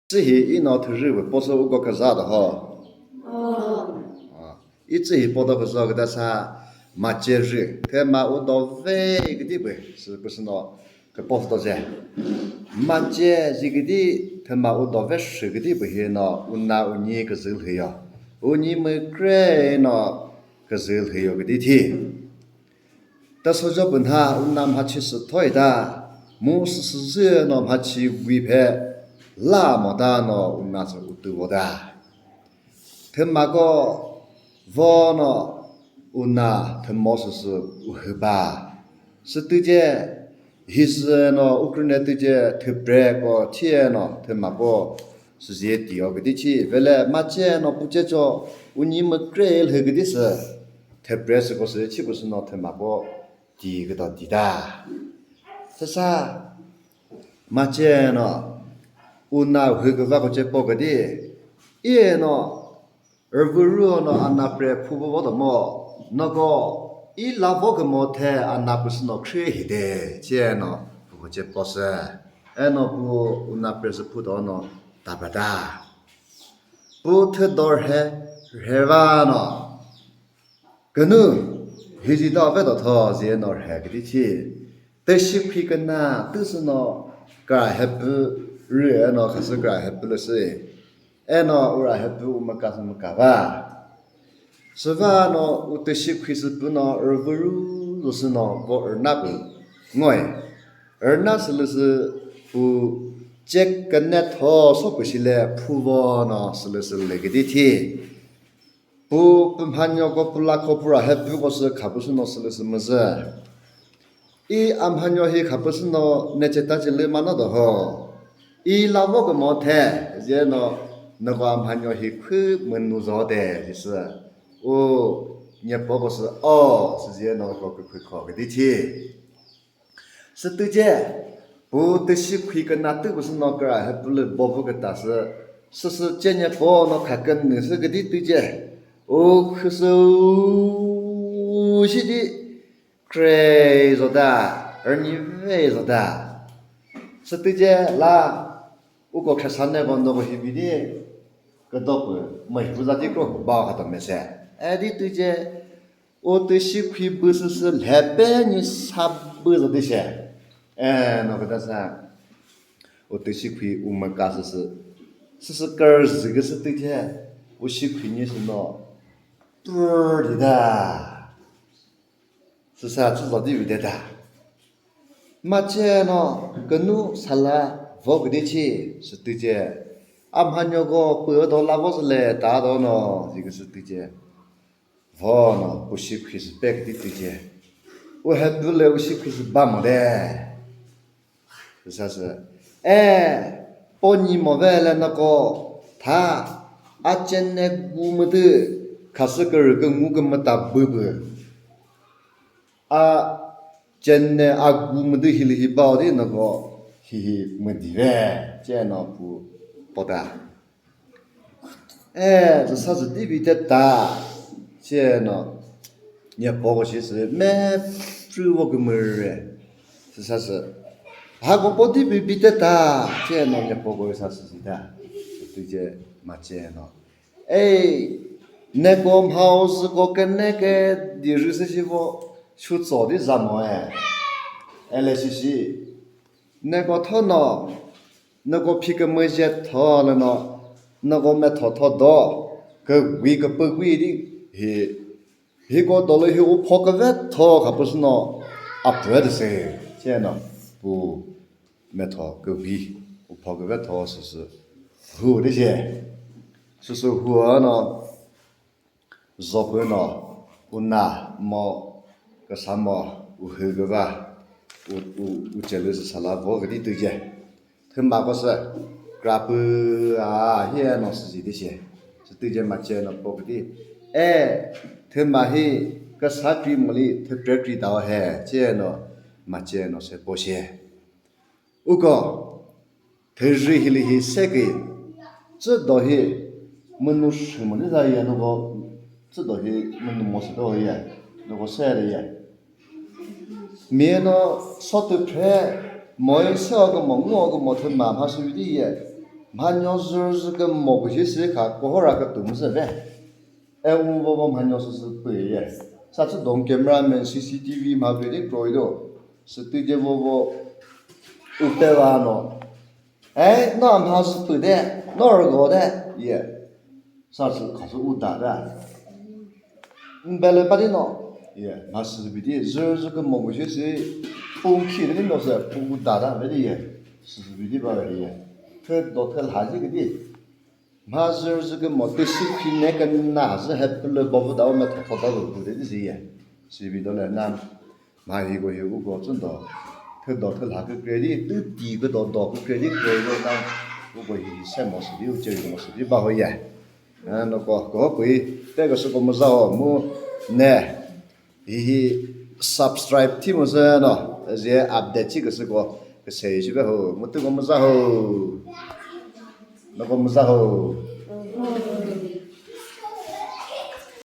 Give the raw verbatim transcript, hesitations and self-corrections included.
Tsühi ino thürü pü po sü uko küza do ho. Ah, i tsühi po do küzo küta sa mace rü. Thüma u do ve küdi pü sü pü sü no küpo sü do ze. Mace zi küdi thüma u do ve shü küdi pü hi no u na u nyi küzü lhüyo. U nyi mükre no küzü lhüyo küdi thi. Ta sojo pü nha u na mhachi sü thoi ta, mu sü sü zü no mhachi wi phe la mo ta no u na sü u tü vo ta. Thüma ko vo no u na thümo sü sü u hü ba. Sü tüce hi sü no u krüne tüce thüpre ko thie no thüma ko sü zie tio küdi chi. Vele mace no puce cho u nyi mükre lhü küdi sü. Thüpre süko sü chipü sü no thüma po ti küdo ti ta. Süsa mace no u na hü küva ko ce po küdi. I no rüvü rü no ana pre phu vo vo do mo. Noko i la vo kümo the ana pü sü no khri hi de. Ce no phu ko ce po sü. E no pu u na pre sü phu do no ta pra ta. Pu thüdo rhe rhe va no. Künu, hi zi do ve do tho zi eno rhe küdi chi. Tüshi khui küna tüsü no kra hepü rü eno khasü kra hepü lü sü. Eno ura hepü u müka sü müka va. Süva no u tüshi khui sü pü no rüvü rü sü no vo rüna pü ngoi. Rüna sülüsü pu cek küne tho so pü shile phu vo no sülüsü lü küdi thi. Pu pü mhanyo ko pu lakho pura hepü ko sü khapü sü no sülüsü müzü. I a mhanyo hi khapü sü no nece ta ci lü ma no do ho. I la vo kümo the, zie no noko a mhanyo hi khü münu zo de, zi sü. U nyepo ko sü o, sü zie no ko kükü kho küdi thi. Sü tüce, pu tüshi khui küna tü pü sü no kra hepü lü bo vü küta sü, sü sü cenye po no kha künü sü küdi tüce, u khüsü u shi di kre zo ta, rünyi ve zo ta. Sü tüce la, uko khasane ko no ko hibi di, küdo pü, mü hi vü za di kro ba kha to mese. E di tüce, u tüshi khui bü sü sü lhepe nyi sa bü zo di she. E, no küta sa, u tüshi khui u müka sü sü, sü sü kür zü küsü tüce, u shi khui nyi sü no, pür di ta. Süsa chü zo di vide ta. Mace no künu sala vo küdi chi sü tüce. A mhanyo ko pü do la vo sü le ta do no, zi küsü tüce. Vo no u shi khui sü pe küdi tüce. U hepü lü u shi khui sü ba mo de. Süsa sü, e, po nyi mo ve le noko, tha, a cene gu mütü, khasü kürü küngu kümüta bü bü. A cene a gu mütü hilü hi bao di noko, hi hi müdi ve, ce no pu pota. E, süsa sü di bi te ta, ce no, nye poko shi sü, me prü vo kümüre, süsa sü, ha ko po di bi bi te ta, ce no, nye poko sa sü si ta, tüce ma ce no. E, neko mhao sü ko kene ke di rü sü shi vo, shu tso di za mo e, ele shi shi. Neko thono, neko phi kümüzhe tho lüno, neko metho tho do, küwi küpüwi di hi, hiko dolü hi upho küvetho khapüsüno, a püh de se, che no, pu metho küwi, upho küvetho süsü, hu de che, süsü hu ano, Zopüno, una mo, küsamo, uhü küva, u, u, u celü sü sala vo küdi tüce. Thüma ko sü, krapü a, hi no sü zi di she. Sü tüce ma ce no po küdi. E, thüma hi, küsa kri moli, thüpre kri dao he, ce no, ma ce no se po she. Uko, thüzhi hilü hi sekü, tsü do hi, münu shü moli za ye, noko, tsü do hi, münu mo sü do ye, noko se de ye. Mie no, so tüpre, moi se o kümo, ngo o kümo thüma mha sü di ye. Mhanyo zürzü kümo pü shi sü kha kohora kütü müzü ve. E u vovo mhanyo sü sü pü ye. Sa tsü don cameraman C C T V mha pü di kroi do. Sü tü je vovo u pe va no. E no mha sü pü de, no rügo de ye. Sa sü kha sü u da da. Mbele pa di no. Ye, mha sü pü di zürzü kümo pü shi sü pung khi de no sü pung u da da ve di ye. Sü pü di ba ve di ye. Thü do thü lha ji küdi. Mha zürzü kümo tüsü khine küna zü hepülü bovu dau me thokho dau lu de di ye. Sibi do le na mha hi ko hi u ko tsün do. Thü do thü lha kükre di, tü ti kü do do kükre di kre do na u ko hi se mo sü di, u che mo sü di ba ho ye. A, no ko, ko pui, te ko sü ko müza ho, mu ne. Hihi subscribe thi müzü no, zi update thi küsüko, küse shi be ho, mütü ko müza ho. No ko müza ho.